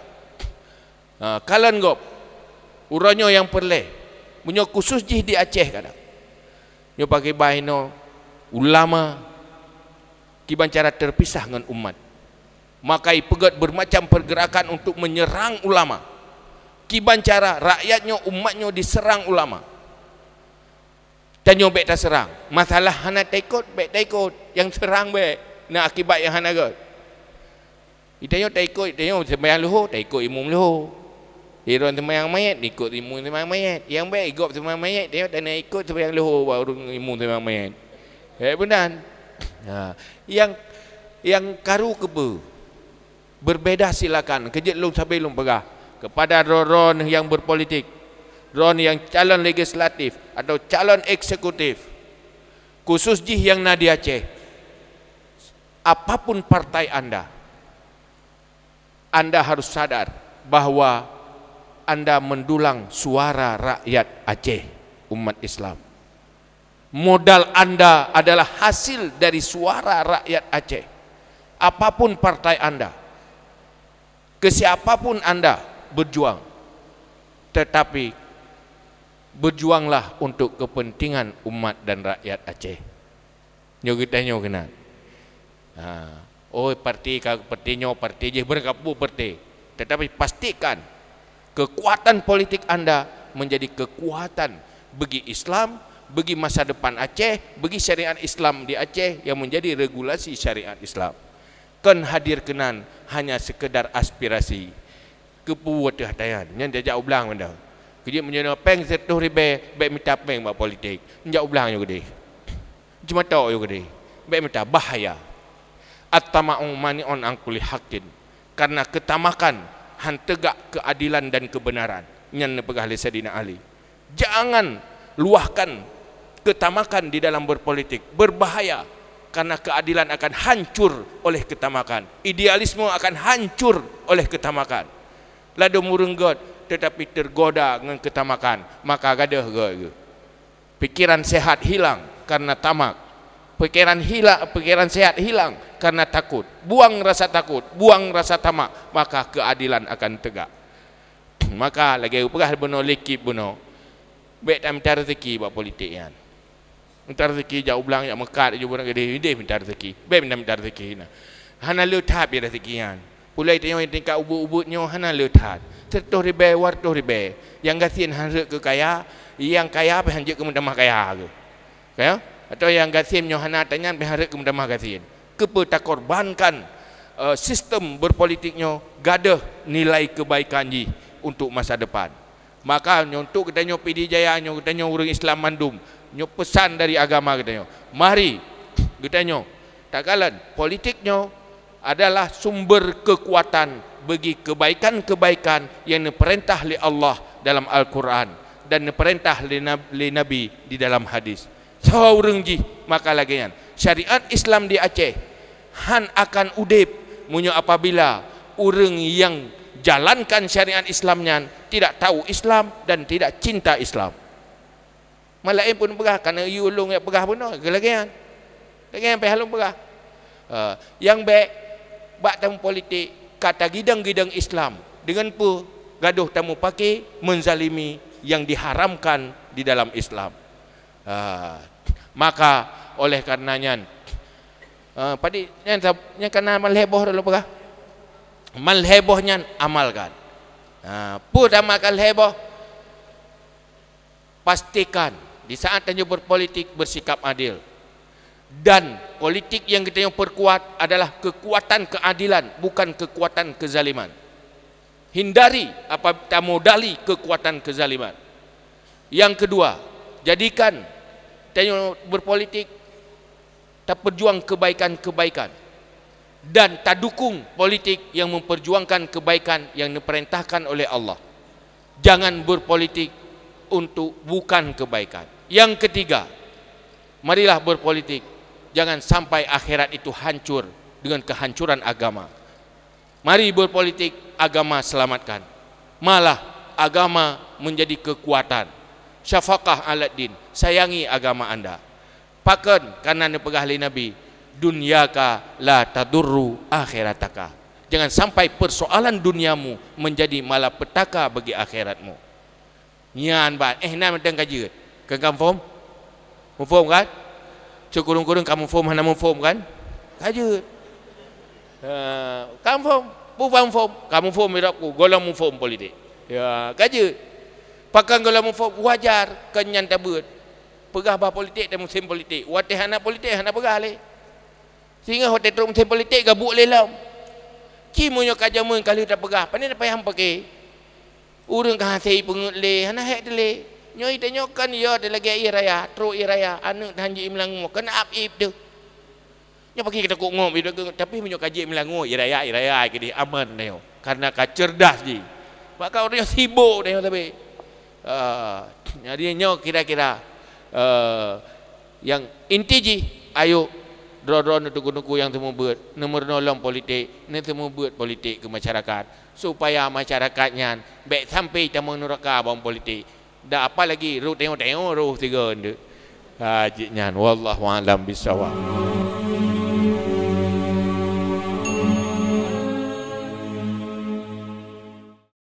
Ha, kalon gob. Uroe nyoe nyang peureulèe. Meunyoe khusus jih di Aceh kadang. Nyoe pakriban inoe ulama kiban cara terpisah ngon umat. Maka ipeugèt bermacam pergerakan untuk menyerang ulama. Kiban cara rakyat nyoe, umat nyoe diserang ulama. Tanyoe bèk taseurang. Masalah hana taikot, bèk taikot. Nyang seurang bèk. Na akibat nyang hana gèt. Geutanyoe taikot, geutanyoe seumayang luho, taikot imum luho. Droeneuh seumayang manyét, ikot imum seumayang manyét. Nyang bèk gob seumayang manyét, tanyoe hana ikot seumayang luho bak ureueng imum seumayang manyét. Bèk meunan. Ha, nyang, nyang karu keupeue? Berbeda silakan. Keujeuet lôn sabe lôn peugah kepada droeneuh nyang berpolitik, droeneuh nyang calon legislatif atau calon eksekutif, khusus jih nyang na di Aceh, apapun partai anda, anda harus sadar bahwa anda mendulang suara rakyat Aceh, umat Islam. Modal anda adalah hasil dari suara rakyat Aceh. Apapun partai anda, ke siapapun anda berjuang, tetapi berjuanglah untuk kepentingan umat dan rakyat Aceh. Nyoe geutanyoe keunan. Ha. Oh, parti ka, parti nyoe, parti jih, beureukapeue parti. Tetapi pastikan kekuatan politik anda menjadi kekuatan bagi Islam, bagi masa depan Aceh, bagi syariat Islam di Aceh yang menjadi regulasi syariat Islam. Kon hadir keunan hanya sekedar aspirasi. Keupeue teuh ata nyan? Nyan tajak u blang mantong. Keujeuet meunyoe péng siratoh ribèe, bèk mita péng bak politik. Jak u blang nyoe keudéh. Jimeutok nyoe keudéh. Bèk mita, bahaya. At-tama'u mani'un an kulli haqqin. Karena ketamakan han tegak keadilan dan kebenaran. Nyan neupeugah lé Saidina Ali. Jangan luahkan ketamakan di dalam berpolitik. Berbahaya, karena keadilan akan hancur oleh ketamakan. Idealisme akan hancur oleh ketamakan. Ladôm ureueng gèt, tetapi tergoda ngon ketamakan, maka gadôh gèt. Pikiran sehat hilang karena tamak. Pikiran hilang, pikiran sehat hilang karena takut. Buang rasa takut, buang rasa tamak, maka keadilan akan tegak. Maka lagée geupeugah bunoe lé Kip bunoe, bék tamita rezeki bak politik nyan. Minta rezeki jak u blang, jak meukat, jak bunoe, ideh, ideh minta rezeki. Bék minta, minta rezeki na. Hana le that bie rezeki nyan. Pulai tanyoe tingkat ubit-ubit nyoe hana le that. Siratoh ribée, dua ratoh ribée. Nyang gasien han rhot keu kaya, nyang kaya pih han jeuet keu meutamah kaya keu. Kaya? Atawa nyang gasien nyoe hana tanyan pih han rhot keu meutamah gasien. Keupeue takorbankan, eh, sistem berpolitik nyoe gadôh nilai kebaikan jih untuk masa depan. Maka nyoe untuk geutanyoe P D Jaya nyoe, geutanyoe ureuëng Islam mandum, nyoe pesan dari agama geutanyoe. Mari geutanyoe takalon politik nyoe adalah sumber kekuatan bagi kebaikan-kebaikan yang diperintah oleh Allah dalam Al-Quran dan diperintah oleh Nab-, oleh Nabi di dalam hadis. Soe ureuëng jih maka lagée nyan. Syariat Islam di Aceh han akan udeb meunyoe apabila ureuëng nyang jalankan syariat Islam nyan tidak tahu Islam dan tidak cinta Islam. Malaén pun peugah, kana yue lôn jak peugah bunoe, lagée nyan. Lagée nyan pih lôn peugah. Ha, nyang bék bak tamu politik ka tagidang-gidang Islam. Dengan peue gadôh tamu paké menzalimi yang diharamkan di dalam Islam. Ah, maka oleh karena nyan, ah, padi nyan sab-, nyan kana malhée boh lôn peugah. Malhée boh nyan amalkan. Ah, peue tama ka lhée boh? Pastikan di saat tanyoe berpolitik bersikap adil. Dan politik yang kita yang perkuat adalah kekuatan keadilan, bukan kekuatan kezaliman. Hindari apa tamodali kekuatan kezaliman. Yang kedua, jadikan tanyoe berpolitik taperjuang kebaikan-kebaikan dan tadukung politik yang memperjuangkan kebaikan yang diperintahkan oleh Allah. Jangan berpolitik untuk bukan kebaikan. Yang ketiga, marilah berpolitik, jangan sampai akhirat itu hancur dengan kehancuran agama. Mari berpolitik, agama selamatkan. Malah agama menjadi kekuatan. Syafaqah aladdin, sayangi agama anda. Pakon kana neupeugah lé Nabi, "Dunyaka la tadurru akhirataka." Jangan sampai persoalan duniamu menjadi malapetaka bagi akhiratmu. Nyan ban, eh, na mantong ka jeuet. Kan ka muphom? Muphom kan? Sikureueng-kureueng ka muphom, hana muphom kan? Ka jeuet. Ha, ka muphom. Peue muphom? Ka muphom, irok ku, gohlom muphom politik. Ya, ka jeuet. Pakon gohlom muphom? Wajar, kon nyan tabeuet. Peugah bah politik dan musim politik. Watée hana politik, hana peugah lé. Sehingga watée trok musim politik gabuk lé lom. Ci meunyoe ka jameun ka lheueh tapeugah, pane na payah meupaké? Ureuëng ka hase peungeut lé, hana hék teulé. Nyoe ita nyoe kan yo teuh lagée ié raya, trok ié raya, aneuëk teuh han jeuet ié meulangue, keuneuk ap-ip teuh. Nyoe paki kita kok ngom, tapi meunyoe ka jeuet ié meulangue, ié raya, ié raya keudeh aman tanyoe. Karena ka cerdas jih. Maka ureuëng nyoe sibok tanyoe tapi. Ah, jadi nyoe kira-kira, eh, nyang inti jih, ayo droe-droe neuteungku-teungku nyang seumeubeuet, neumeurunoe lom politik, neuseumeubeuet politik keu masyarakat, supaya masyarakat nyan bék sampai tamong nuraka bak politik. Dan apalagi roh tengok-tengok roh sigoe ndeuk. Ha, jih nyan. Wallahu a'lam bissawab.